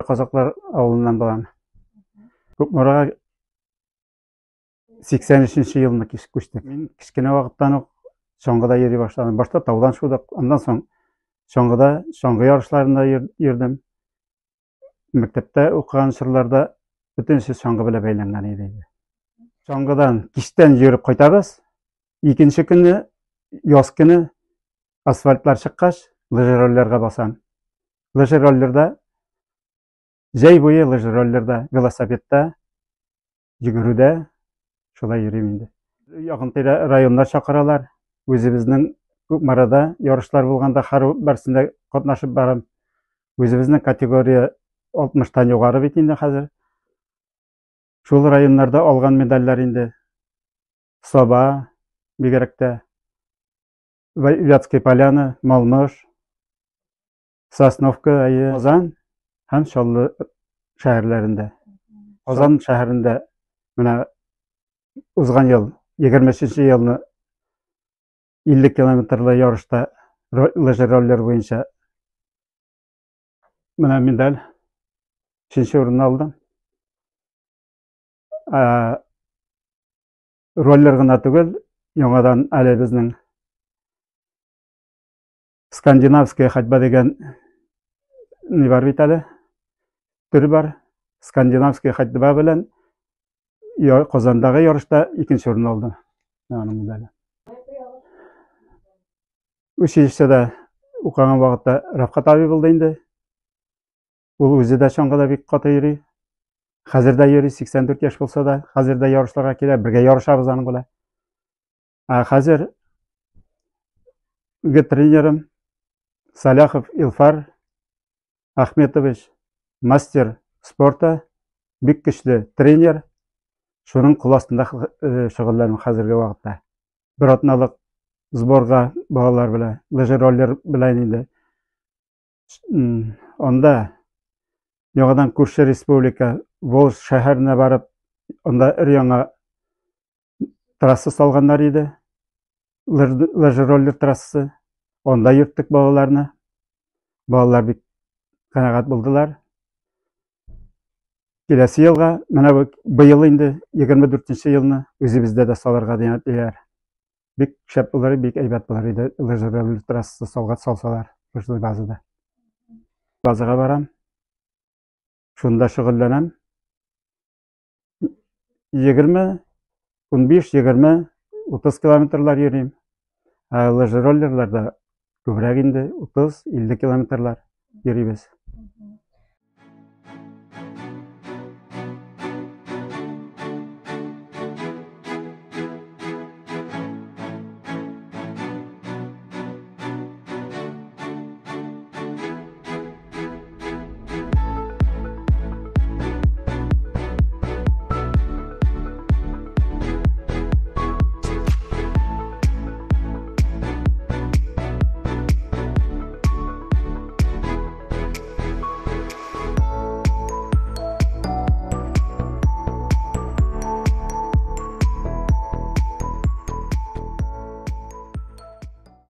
Казаклар авылыннан булам. Кукмарага 83 елны күчтек. Мин кечкенә вакыттан ук чаңгыда йөри башладым. Башта таудан шудык, аннан соң чаңгыда, чаңгы ярышларында йөрдем. Мәктәптә укыган чорларда бөтенесе чаңгы белән бәйләнгән иде инде. Чаңгыдан кичтән йөреп кайтабыз. Икенче көнне, яз көне асфальтлар чыккач, лыжероллерга басам. Лыжероллерда җәй буе лыжероллерда, велосипедта йөгерүдә шулай йөрим инде. Якын тирә районнар чакыралар. Үзебезнең Кукмарада ярышлар булганда һәрберсендә катнашып барам. Үзебезнең категория 60-тан югары бит инде хәзер. Шул районнарда алган медальләр инде. Саба, бигрәк тә. Вятская Поляна, Малмыж, Сосновка, әйе, Казан һәм Чаллы шәһәрләрендә. Казан шәһәрендә менә узган ел, 23 елны 50 километрлы ярышта лыжа роллер буенча менә медаль өченче урынны алдым. Роллер гына түгел, яңадан әле безнең скандинавская ходьба дигән ни бар бит әле, төр бар. Скандинавская ходьба белән Казандагы ярышта икенче урын алды. Аның медале. Училищеда укыган вакытта Рафкат абый булды инде. Ул үзе дә чаңгыда бик каты йөри. Хәзер дә йөри, 84 яшь булса да, хәзер дә ярышларга килә, бергә ярышабыз аның белән. Ә хәзер тренерым Саляхов Илфар Ахметович, мастер спорта, бик көчле тренер. Шуның кул астында э, шөгыльләнәм хәзерге вакытта. Бер атналык сборга балалар белән, лыжероллер белән инде Анда яңадан күрше республика Волжск шәһәренә барып, анда өр-яңа трасса салганнар иде. Лыжероллер трассасы. Анда йөрттек балаларны. Балалар бик канәгать булдылар. Киләсе елга, менә быел инде 24 елны үзебездә дә салырга диләр. Бик шәп булыр, бик әйбәт булыр иде лыжероллер трассасы салгат салсалар шушы базада. Базага барам. Шунда шөгыльләнәм. 20, 15, 20, 30 километрлар йөрим. Ә лыжероллерларда күбрәк инде 30, 50 километрлар йөрибез.